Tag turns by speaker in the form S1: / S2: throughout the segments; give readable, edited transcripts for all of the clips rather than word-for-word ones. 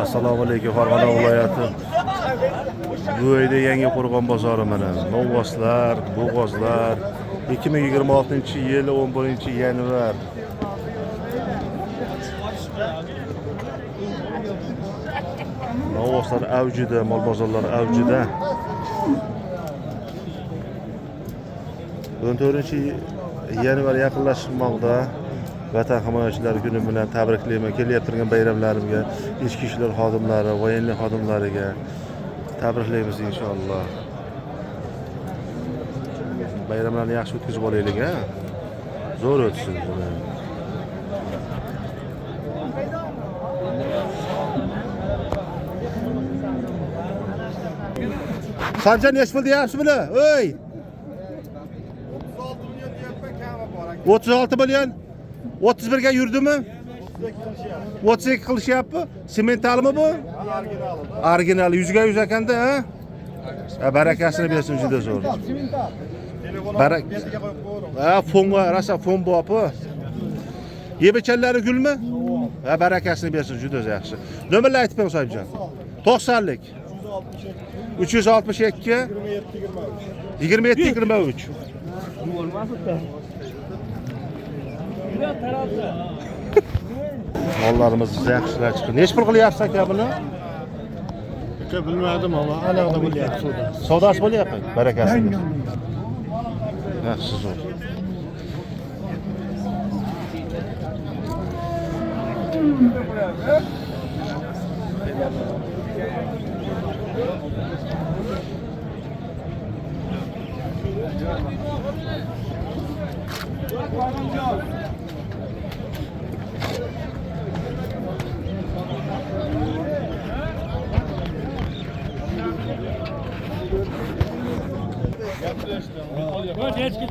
S1: Assalomu alaykum, Farg'ona viloyati. Buvayda Yangi Qo'rg'on bozori mana. Novvoslar, bo'g'ozlar. 2026-yil 11-yanvar. Novvoslar avjida, mol bozorlari avjida. 14 yanvar yaqinlashmoqda. Vatan himoyachilari kuni bilan tabriklayman. Kelyapti turgan bayramlarimga, ichki ishlar xodimlari, военный xodimlariga tabriklaymiz inshaalloh. Bayramlarni yaxshi o'tkazib olaylik, ha? Zo'r o'tsin. Sanjar, nechi pul deyapsiz buni? Ey! 36 million. 31 ga yurdimi? 32 qilishyapti. Sementalmi bu? Originali 100 ga 100 ekanda, ha? Ha, barakasini bersin, juda zo'r. Barak. Ha, fonga rosa fon bo'pti. Yeb ichanlari gulmi? Ha, barakasini bersin, juda yaxshi. Nomerlar aytib bering, sohibjon. 90lik. 362 27 23. Mollarimiz yaxshilar chiqdi. Nechi pul qilyapsiz aka buni?
S2: Aka, bilmadim, ama anaqa bo'lyapti savdo.
S1: Savdosi bo'lyapti. Barakasini bersin. Yaxshi, zo'r.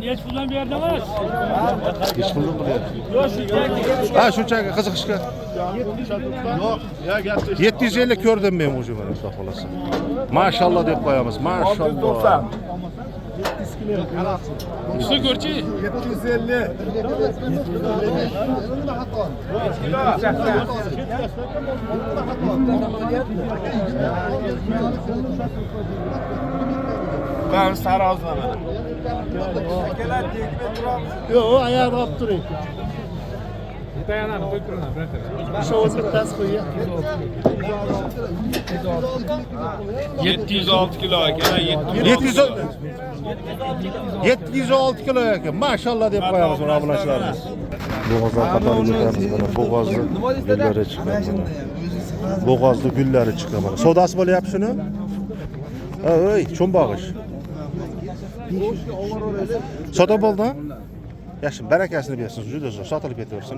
S3: Nechi puldan berdi emas?
S1: Nechi puldan qilyapsiz? Ha, shunchaki qiziqishga.
S2: Yo'q, ya gap.
S1: 750 ko'rdim men уже mana, xudo xolasa. Mashalloh deb qo'yamiz. Mashalloh.
S3: Usta ko'rchi.
S2: 750. Ben sarozlaman. Yo'q, ayarni olib turing. O'sha o'zi bittasi qo'ying.
S3: 706 kilo aka,
S1: 700 706 kilo ekan. Mashalloh deb qo'yamiz mana obunachilarimiz. Bo'g'ozlar qatoriga o'tamiz mana. Bo'g'ozni gullari chiqqan mana. Bo'g'ozni gullari chiqqan mana. Savdosi bo'lyapti shuni? Ey, cho'nbog'ish. Savdo bo'ldi? Yaxshi, barakasini bersin, juda zo'r. Sotilib ketaversin.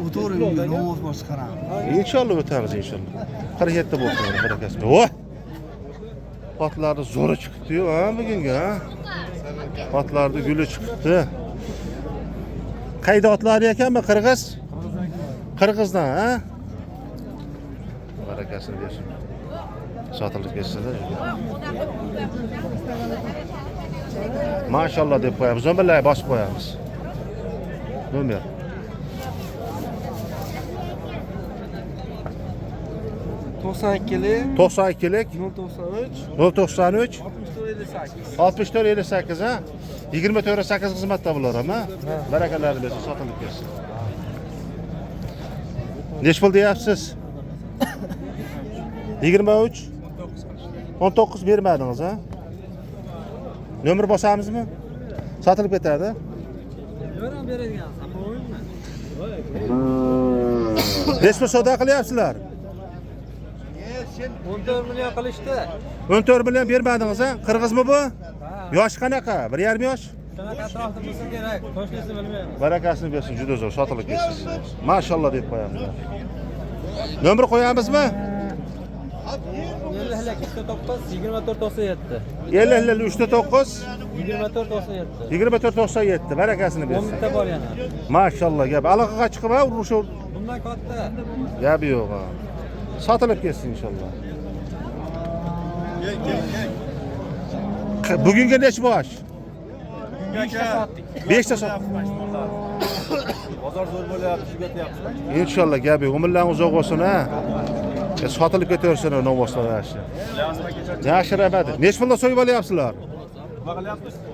S4: O'tavering uyga, novvoz bor chiqaramiz.
S1: Inshaalloh o'tamiz inshaalloh. 47 bo'lsin mana, barakasi. Voy! Otlarni zo'ri chiqibdi-yu, ha, bugungi, ha? Otlarni guli chiqibdi. Qayda otlari ekanmi, qirg'iz? Qirg'izdan, ha? Barakasini bersin. Sotilib ketsin-da. Mashalloh deb qo'yamiz. Nomerlarga bosib qo'yamiz. Nomer.
S4: 92lik
S1: 92lik
S4: 093
S1: 093
S4: 64 58.
S1: 64 58, ha? 24 8 xizmatda bular ham, ha? Barakalarini bersin, sotilib ketsin. Nechi pul deyapsiz? 23 19 bermadingiz, ha? Nomer bosamizmi? Sotilib ketadi.
S4: Yo'q, beradigan sapoymi?
S1: Nechi pul savdo qilyapsizlar?
S4: 14 million qilishdi.
S1: 14 million bermadingiz, ha? Qirg'izmi bu? Yoshi qanaqa? 1,5 yosh?
S4: Shunaqa atrofda bo'lsa kerak, toshkentni bilmaymiz.
S1: Barakasini bersin, juda zo'r, sotilib ketsin. Mashalloh deb qo'yamiz. Nomer qo'yamizmi?
S4: 50 9 24 97.
S1: 50 3 9
S4: 24 97.
S1: 24 97. Barakasini
S4: 10
S1: bersin.
S4: ta bor yana.
S1: Mashalloh gap. Aloqaga chiqib, ha, o'sha
S4: Bundan katta.
S1: gapi yo'q, ha. Sotilib ketsin inshaalloh. Bugunga nechi bosh?
S2: Aka,
S1: 5 ta sotdik.
S2: Bozor zo'r bo'lyapti, shuga aytyapmiz.
S1: Inshaalloh gap yo'q. Umrlaring uzoq bo'lsin, ha. Sotilib ketaversin novvoslar yaxshi. Yaxshi, rahmat. Nechi pulda so'yib olyapsizlar?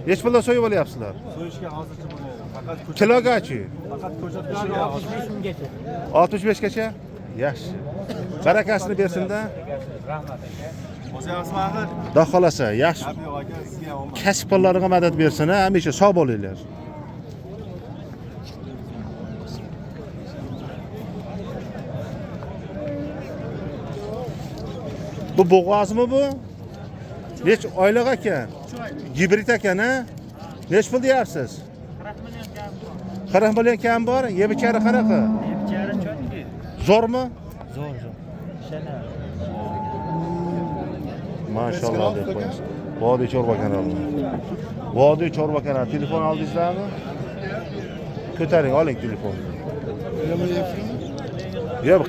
S1: Nechi pulda so'yib olyapsizlar?
S2: So'yishga hozircha bo'lmaydi. Faqat
S1: Kilogachi?
S2: Faqat ko'chatlarga
S4: 65 minggacha.
S1: 65 gacha? Yaxshi. Barakasini bersin-da.
S4: Rahmat aka.
S2: O'zingizmi axir?
S1: Xudo xolasa, yaxshi.
S2: Gap yo'q aka, sizga ham omad.
S1: Kasbkorlarga madad bersin, ha, hamisha sog' bo'linglar. Bu bo'g'ozmi bu? Necha oylik ekan? Gibrid ekan, ha? Necha pul deyapsiz? 40 million kam bor. Yeb ichari qanaqa?
S4: Yeb чётки.
S1: Zo'rmi?
S4: Zo'r, zo'r. Ishonadi.
S1: Mashalloh deb qo'yamiz. Vodiy chorva kanali. Vodiy chorva kanali. Telefon oldingizlarmi? Ko'taring, oling telefonni. Yo'q,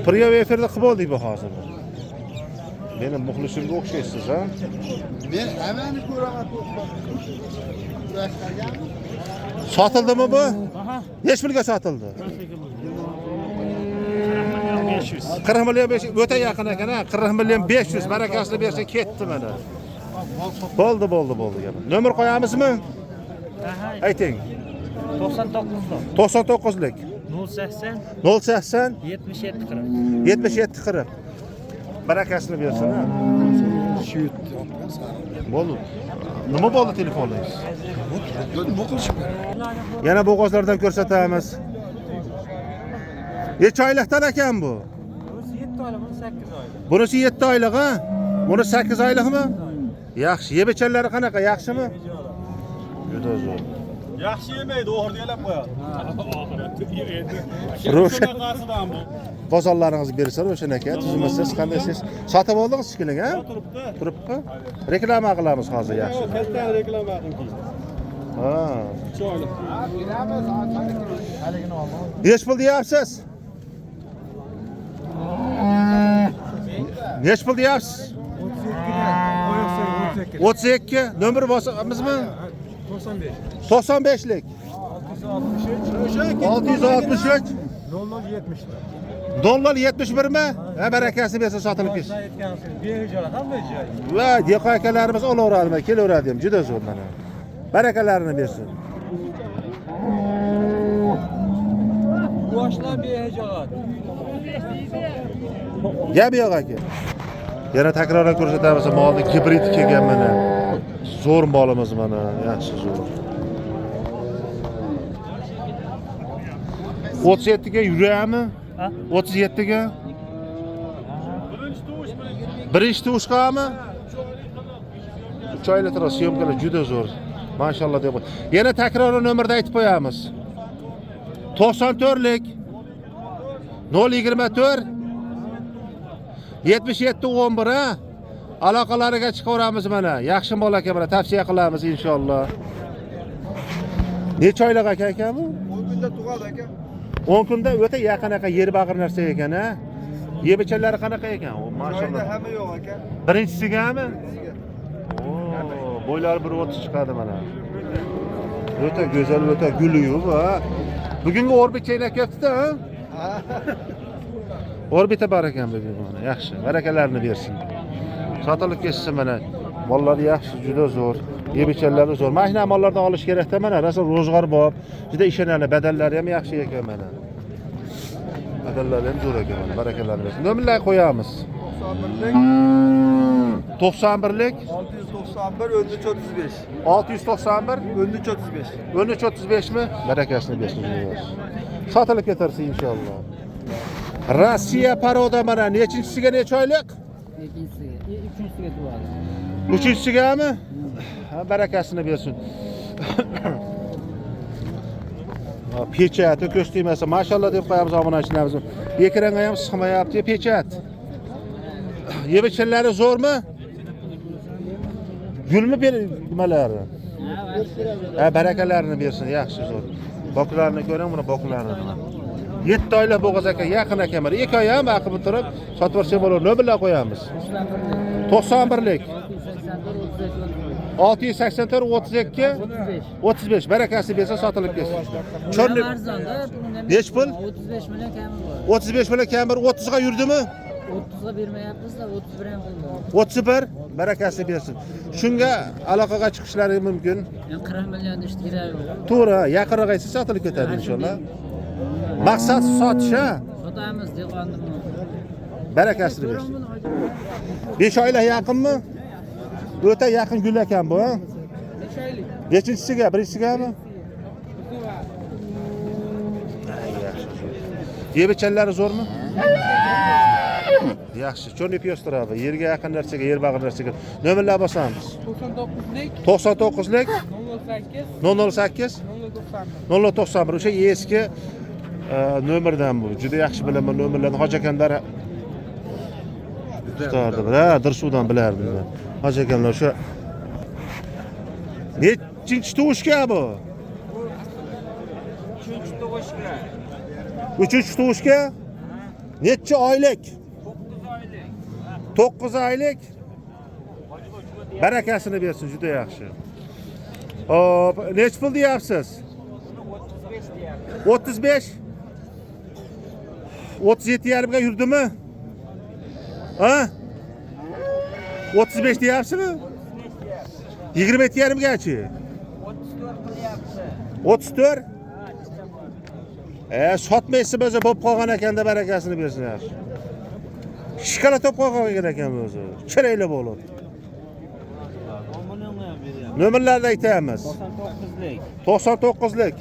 S1: прямой efirda qilib oldik bu hozir. Meni muxlisimga o'xshaysiz, ha?
S2: Men hammani ko'raman.
S1: Sotildimi bu? Necha pulga sotildi?
S3: 500.
S1: 40 million 500 o'ta yaqin ekan, ha? 40 million 500 barakasini bersa ketdi mana. Bo'ldi, bo'ldi, bo'ldi gap. Nomer qo'yamizmi? Ayting.
S4: 99
S1: 99lik
S4: 080
S1: 080
S4: 77 40.
S1: 77 40. Barakasini bersin, ha? Bo'ldi. Nima bo'ldi telefoningiz?
S2: Nima qilishim?
S1: Yana bo'g'ozlardan ko'rsatamiz. Necha oylikdan ekan bu?
S4: Bunisi 7 oylik, buni 8 oylik.
S1: Bunisi 7 oylik, ha? Buni 8 oylikmi? Yaxshi. Yeb ichanlari qanaqa? Yaxshimi? Juda zo'r.
S2: Yaxshi yemaydi, oxirida yalab qo'yadi.
S1: Ro'shan
S2: Shunaqasidan bu.
S1: bozorlaringiz bersa Ro'shan aka, tuzumisiz, qandaysiz? Sotib oldingiz shekilli, ha?
S2: Turibdi.
S1: Turibdi. Reklama qilamiz hozir yaxshi.
S2: Katta reklama qiling.
S1: Ha.
S2: 3 oylik.
S1: Necha pul deyapsiz? Necha pul deyapsiz? 32 nomer bosamizmi?
S2: 95.
S1: 95lik.
S2: 663
S1: 663
S2: 0070.
S1: 0071 mi? Ha, barakasini bersa sotilib ketsin. Va dehqon akalarimiz olaveradimi, kelaveradi ham, juda zo'r mana. Barakalarini bersin.
S4: Boshlar behijolat.
S1: Gap yo'q aka. Yana takrordan ko'rsatamiz, molni gibrid kelgan mana. Zo'r molimiz mana, yaxshi zo'r. 37 ga yurami? 37 ga? Birinchi tug'ishqami? 3 oylik turadi, съёмка lar juda zo'r. Mashalloh deb. Yana takrordan nomerda aytib qo'yamiz. 94lik 024 77 11, ha? Aloqalariga chiqaveramiz mana. Yaxshi mol aka mana tavsiya qilamiz inshaalloh. Necha oylik aka aka bu?
S2: 10 kunda tug'adi aka.
S1: 10 kunda o'ta yaqin aka yer bag'ir narsa ekan, ha? Yeb ichanlari qanaqa ekan? O, mashalloh.
S2: Hamma yo'q aka.
S1: Birinchisigami? Oo, bo'ylari 1.30 chiqadi mana. O'ta go'zal, o'ta gulli-yu bu, ha. Bugungi orbit chaynab ketdi-da, ha? Orbita bor ekan bugun mana. Yaxshi. Barakalarini bersin. Sotilib ketsin mana. Mollar yaxshi, juda zo'r. Yeb ichanlari zo'r. Mana shunaqa mollardan olish kerakda mana, rosa ro'zg'or bor. Juda ishonarli, badallari ham yaxshi ekan mana. Badallari ham zo'r ekan mana. Barakalarini bersin. Nomerlar qo'yamiz.
S2: 91lik
S1: 91lik
S2: 691 13 35.
S1: 691
S2: 13 35.
S1: 13 35 mi? Barakasini bersin. Sotilib ketarsiz inshaalloh. Rossiya порода mana nechinchisiga necha oylik?
S4: Ikkinchisiga, uchinchisiga tug'adi.
S1: Uchinchisigami? Ha, barakasini bersin. Ha, pechat ko'z tegmasa, mashalloh deb qo'yamiz obunachilarimiz. Ekranga ham sig'mayapti pechat. Yeb ichanlari zo'rmi? Gulmi nimalari? Ha, barakalarini bersin, yaxshi zo'r. Boklarini ko'ring, buni boklarini. 7 oylik bo'g'iz aka, yaqin aka mana. 2 oy ham aqib turib, sotib olsa bo'ladi. Nomerlar qo'yamiz. 91lik 684 32 35 barakasi bersa sotilib ketsin. Cho'rlik
S4: Arzonda.
S1: Nechi pul?
S4: 35 million kami bor.
S1: 35 million kam bir 30 ga yurdimi?
S4: 30ga bermayapmiz-da, 31 ham qildi.
S1: 31, barakasini bersin. Shunga aloqaga chiqishlari mumkin.
S4: Endi 40 million deyishdi, keragi yo'q.
S1: To'g'ri, yaqinroq aytsa sotilib ketadi inshaalloh. Maqsad sotish, ha?
S4: Sotamiz dehqonni buni.
S1: Barakasini bersin. 5 oylik yaqinmi? O'ta yaqin gul ekan bu, ha?
S4: 5 oylik.
S1: Nechinchisiga? Birinchisigami? Yeb-ichanlari zo'rmi? Yaxshi, cho'rni piyoz turadi. Yerga yaqin narsaga, yer bag'ir narsaga. Nomerlar bosamiz.
S5: 99lik
S1: 99lik
S5: 008
S1: 008
S5: 091.
S1: 091. O'sha eski nomerdan bu. Juda yaxshi bilaman nomerlarni. Hoji akamlar tutardi. Ha, Dirsuvdan bilardim men. Hoji akamlar o'sha nechinchi tug'ishga bu?
S4: 3-chi tug'ishga.
S1: Uchinchi tug'ishga? Necha oylik?
S4: 9 oylik.
S1: 9 oylik. Barakasini bersin, juda yaxshi. Hop, necha pul deyapsiz?
S4: Buni 35 deyapti.
S1: 35. 37,5 ga yurdimi? Ha? 35 deyapsizmi? 27,5 gachi?
S4: 34 qilyapti.
S1: 34? Sotmaysiz o'zi bo'lib qolgan ekanda, barakasini bersin yaxshi. Shikolat bo'lib qolgan ekan o'zi. Chiroyli bo'lib. Nomerlarni aytamiz.
S4: 99lik
S1: 99lik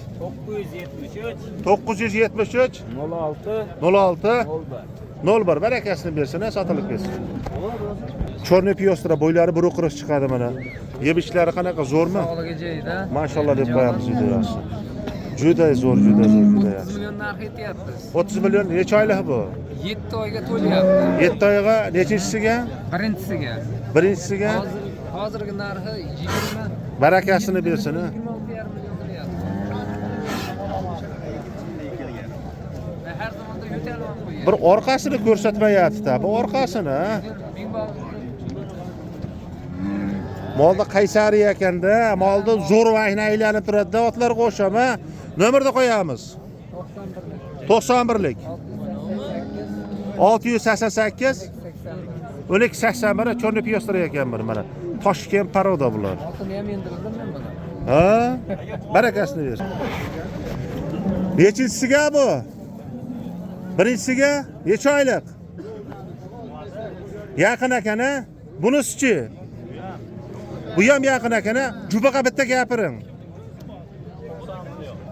S4: 973
S1: 973
S4: 06
S1: 06
S4: 01.
S1: 01. Barakasini bersin, ha, sotilib ketsin. Chorni piyostra bo'ylari 1.40 chiqadi mana. Yeb ichishlari qanaqa, zo'rmi?
S4: Sog'lig'i joyida.
S1: Mashalloh deb qo'yamiz, juda yaxshi. Juda zo'r, juda zo'r, juda
S4: 30
S1: yaxshi.
S4: million narx aytyapmiz.
S1: 30 million necha oylik bu?
S4: 7 oyga to'lyapti.
S1: 7 oyga nechinchisiga?
S4: Birinchisiga.
S1: Birinchisiga
S4: Hozirgi narxi 20
S1: barakasini bersin, ha.
S4: 26,5 million qilyapti. Va har zamonda yo'talib ham qo'yadi.
S1: Bir orqasini ko'rsatmayapti-da, bu orqasini, ha.
S4: Ming bog'
S1: Molda qaysari ekanda, molda zo'r vahna aylanib turadi-da, otlar qo'sham, ha. Nomerda qo'yamiz.
S4: 91lik
S1: 91lik 688 1281. Chorni piyostra ekan bir mana. Toshkent paroda bular.
S4: Otini ham endirdim men buni.
S1: Ha? Barakasini bersin. Nechinchisiga bu? Birinchisiga necha oylik? Yaqin ekan, ha? Bunisichi? Bu ham yaqin ekan, ha? Jubaqa bitta gapiring.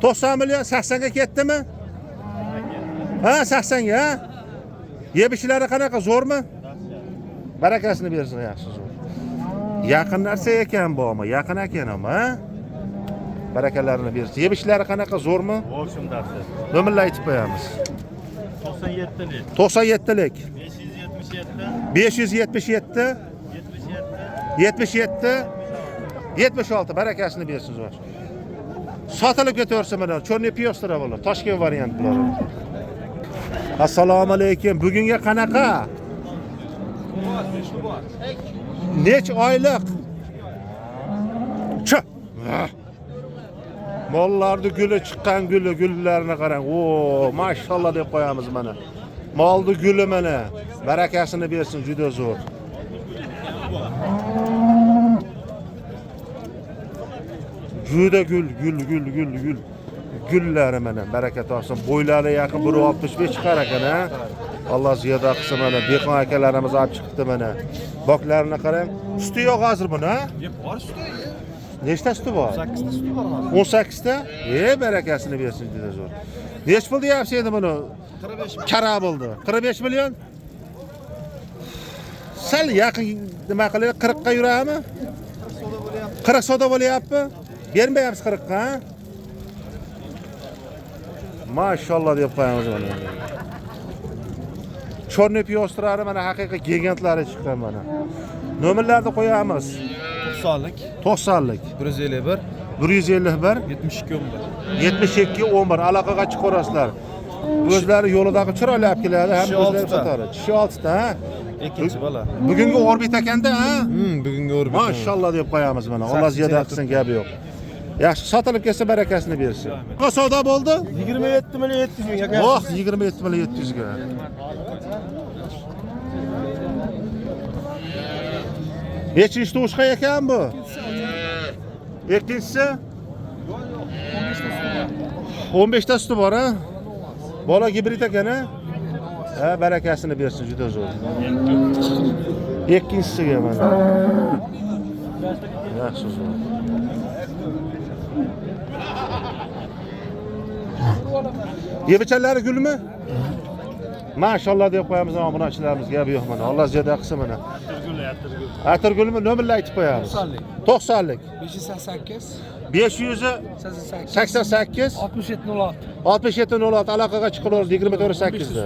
S1: 90 million 80 ga ketdimi? Ha, 80 ga, ha? Yeb ishlari qanaqa, zo'rmi? Barakasini bersin, yaxshi zo'r. Yaqin narsa ekan bu, ama yaqin ekan ama, ha? Barakalarini bersin. Yeb ishlari qanaqa, zo'rmi?
S2: Общем narsa.
S1: Nomerlar aytib qo'yamiz.
S2: 97lik
S1: 97lik
S2: 577
S1: 577
S2: 77
S1: 77 76. Barakasini bersin zo'r. Sotilib ketaversin mana. Chorni piyostra bular. Toshkent variant bular. Assalomu alaykum. Bugunga qanaqa? Nech oylik? Ch. Mollarni guli chiqqan, guli, gullarini qarang. O, mashalloh deb qo'yamiz mana. Molni guli mana. Barakasini bersin, juda zo'r. Juda gul, gul, gul, gul, gul. Gullari mana, baraka topsin. Bo'ylari yaqin 1.65 chiqar ekan, ha? Alloh ziyoda qilsin mana. Dehqon akalarimiz olib chiqibdi mana. Boklarini qarang. Suti yo'q hozir buni, ha?
S2: Bor suti.
S1: Nechta suti bor?
S2: 8 ta suti bor hozir.
S1: 18 ta? Barakasini bersin, juda zo'r. Nech pul deyapsiz endi buni?
S2: 45.
S1: Kara bo'ldi. 45 million? Sal yaqin nima qilaylik, 40 ga yuradimi?
S2: Soda bo'lyapti.
S1: 40 savdo bo'lyapti? Bermayapsiz 40 ga, ha? Mashalloh deb qo'yamiz mana. Chorni piyostrari mana, haqiqiy gigantlari chiqqan mana. Nomerlarni qo'yamiz.
S2: 90lik
S1: 90lik
S2: 151
S1: 151
S2: 72 11.
S1: 72 11. Aloqaga chiqaverasizlar. O'zlari yo'lidagi chiroyli olib keladi, ham
S2: Tishi
S1: o'zlari
S2: oltita.
S1: sotadi. Tishi 6 ta, ha?
S2: Ikkinchi bola.
S1: Bugungi orbit ekanda, ha?
S2: Bugungi orbit.
S1: Mashalloh deb qo'yamiz mana. Alloh ziyoda qilsin, gapi yo'q. Yaxshi, sotilib ketsa barakasini bersin. Bu savdo bo'ldi?
S2: 27 million 700 ming aka.
S1: Oh, 27 million 700 ga. Nechinchi tug'ishqa ekan bu? Ikkinchisi? 15 ta suti bor, ha? Bola gibrid ekan, ha? Ha, barakasini bersin, juda zo'r. Ikkinchisiga mana. Yaxshi zo'r. Yebichalari gulmi? Maşallah deb qo'yamiz obunachilarimizga, gap yo'q mana. Alloh ziyoda qilsin mana. Atirgulmi? Nomerni aytib qo'yamiz. 90lik.
S5: 588
S1: 588
S5: 88 6706.
S1: 6706 aloqaga chiqaveradi 24/8 da.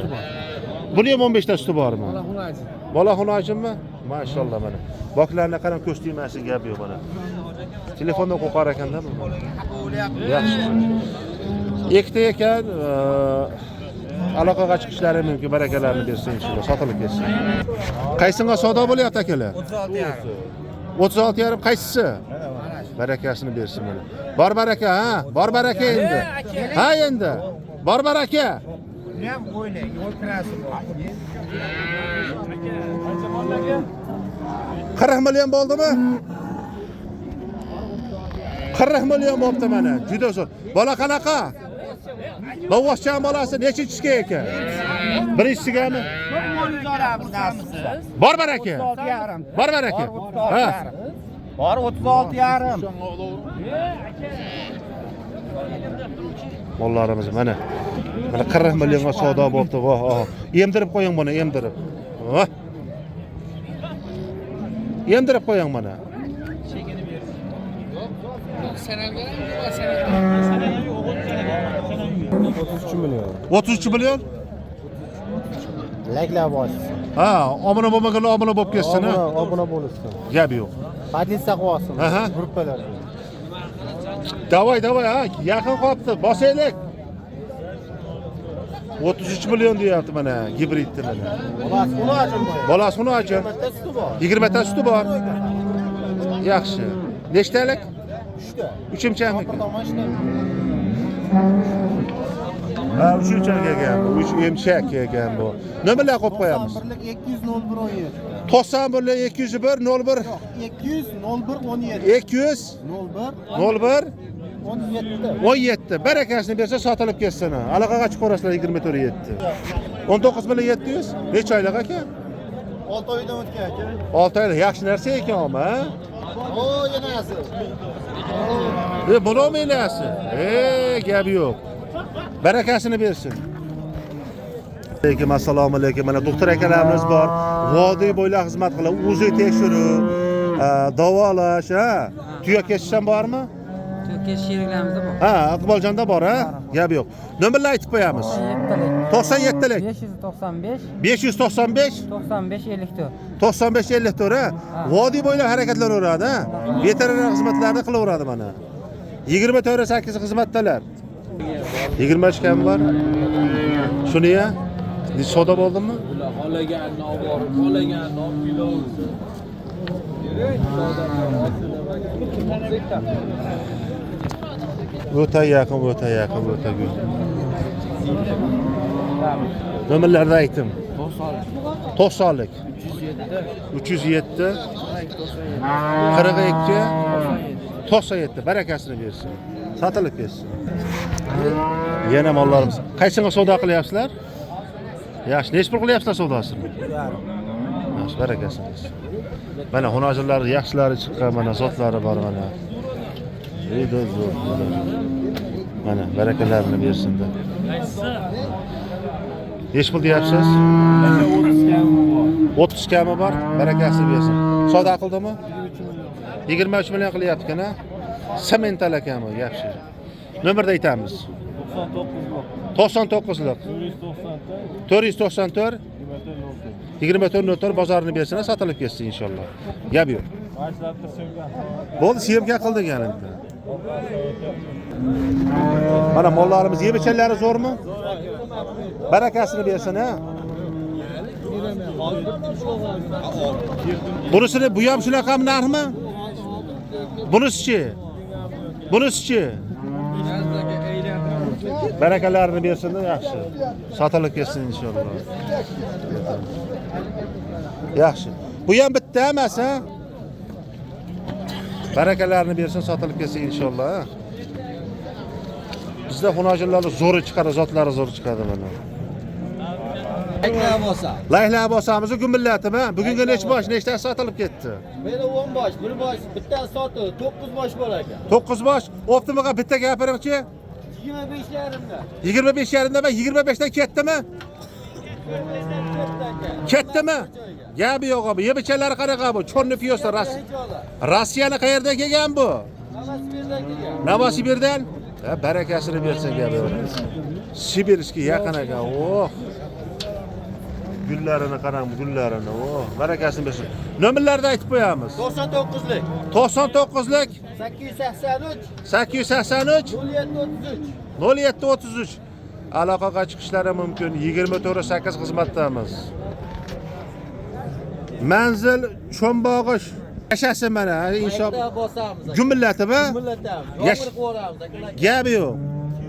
S1: Buni ham 15 ta suti bormi?
S5: Bola xunajin.
S1: Bola xunajinmi? Maşallah mana. Boklarni qarang, ko'z tegmasin, gap yo'q mana. Telefonda qo'qar ekanda bu. Yaxshi. Ikkita ekan, aloqaga chiqishlari mumkin, barakalarini bersin inshaalloh, sotilib ketsin. Qaysinga savdo bo'lyapti akalar?
S4: 36,5.
S1: 36,5 qaysisi? Barakasini bersin mana. Bor baraka, ha? Bor baraka endi. Ha endi. Bor baraka.
S2: Buni ham o'ylang, yo'l kirasi bor.
S1: 40 million bo'ldimi? 40 million bo'pti mana. Juda zo'r. Bola qanaqa? Lovvoshchan bolasi nechinchisiga ekan? Birinchisigami? Bor baraka. Bor baraka. Ha.
S2: Bor 36,5.
S1: Mollarimiz mana. Mana 40 millionga savdo bo'pti. Voh, oh. Emdirib qo'ying buni, emdirib. Voh. Emdirib qo'ying mana.
S5: Sanalgan yo'q, sanalgan.
S2: 33 million.
S1: 33 million?
S2: Layklar bossin.
S1: Ha, obuna bo'lmaganlar obuna bo'lib ketsin, ha.
S2: Obuna bo'lsin.
S1: Gap yo'q.
S2: Podlitsa qilsin.
S1: Aha.
S2: Gruppalar.
S1: Davay, davay, ha, yaqin qolibdi. Bosaylik. 33 million deyapti mana, gibridni mana.
S2: Bolasi xunajin bu.
S1: Bolasi xunajin.
S2: 20 ta suti bor.
S1: 20 ta suti bor. Yaxshi. Nechtalik?
S2: 3 ta.
S1: Uchimchami?
S2: Bir tomon ishlaydi.
S1: Ha, uchimchak ekan bu. 3 emchak ekan bu. Nimalar qo'yib qo'yamiz?
S2: 91 200 01 17.
S1: 91 201 01
S2: 200 01 17.
S1: 200
S2: 01
S1: 01
S2: 17.
S1: 17. Barakasini bersa sotilib ketsin. Aloqaga chiqaverasizlar 24/7. 19 million 700. Necha oylik aka?
S2: 6 oydan o'tgan aka.
S1: 6 oylik. Yaxshi narsa ekan, ama.
S2: O, yanasi.
S1: Buni olmaylasi. Gap yo'q. Barakasini bersin. Alaykum assalomu alaykum. Mana doktor akalarimiz bor. Vodiy bo'ylab xizmat qiladi. O'zi tekshiruv, davolash, ha. Tuya kesish ham bormi?
S4: Tuya kesish sheriklarimiz bor.
S1: Ha, Iqboljonda bor, ha? Gap yo'q. Nomerni aytib qo'yamiz. 97lik.
S4: 595
S1: 595
S4: 95 54.
S1: 95 54, ha. Vodiy bo'ylab harakatlanaveradi, ha. Veterinar xizmatlarini qilaveradi mana. 24/8 xizmatdalar. 23 kam bor. Shuni-ya? Savdo bo'ldimi?
S5: Xohlaganini olib borib, xohlaganini olib kelaversin.
S1: O'ta yaqin, o'ta yaqin, o'ta gul. Nomerlarni aytdim. 90lik. 307 42 97. Barakasini bersin. Sotilib ketsin. Yana mollarimiz. Qaysinga savdo qilyapsizlar? Yaxshi, necha pul qilyapsizlar savdosini? Yaxshi, barakasini bersin. Mana xunojinlar yaxshilari chiqqan, mana zotlari bor mana. Juda zo'r. Mana barakalarini bersin-da. Necha pul deyapsiz? 30 kami bor. Barakasini bersin. Savdo qildimi? 23 million qilyapti ekan, ha? Semental ekanmi? Yaxshi. Nomerda aytamiz. 99lik. 494 24 04 bozorini bersin, sotilib ketsin inshaalloh. Gap yo'q. Bo'ldi, syemka qildik yana bitta. Mana mollarimiz yebichalari zo'rmi? Barakasini bersin, ha? Bunisini bu ham shunaqami narxmi? Bunisi-chi? Bunisichi? Barakalarini bersin, yaxshi. Sotilib ketsin inshaalloh. Yaxshi. Bu ham bitta emas, ha? Barakalarini bersin, sotilib ketsin inshaalloh. Ha? Bizda xunojinlarni zo'ri chiqadi, zotlari zo'ri chiqadi mana.
S5: Bo'lsa.
S1: Layla bosamiz gumillatimi? Bugungi nech bosh, nechtasi sotilib ketdi?
S5: Meni 10 bosh, 1 bosh, bittasi sotildi, 9 bosh bor ekan.
S1: 9 bosh. Optimiga bitta gapiringchi.
S5: 25 yarimda.
S1: 25 yarimda va 25 dan ketdimi? Ketdimi? Gapi yo'q bu. Yebichalari qanaqa bu? Chorni fiyosa Rossiyani qayerdan kelgan bu?
S5: Novosibirdan kelgan.
S1: Novosibirdan? Ha, barakasini bersin gapi yo'q. Sibirskiy yaqin ekan. Oh. Gullarini qarang, gullarini. Oh, barakasini bersin. Nomerlarni aytib qo'yamiz.
S5: 99lik.
S1: 99lik
S5: 883
S1: 883
S5: 0733.
S1: 0733 aloqaga chiqishlari mumkin. 24/8 xizmatdamiz. Manzil Cho'mbog'ish. Yashasin mana, inshaalloh.
S5: Bosamiz.
S1: Gumillatimi?
S5: Millatamiz.
S1: Yash-
S5: Yomg'ir qo'ramiz.
S1: Gapi yo'q.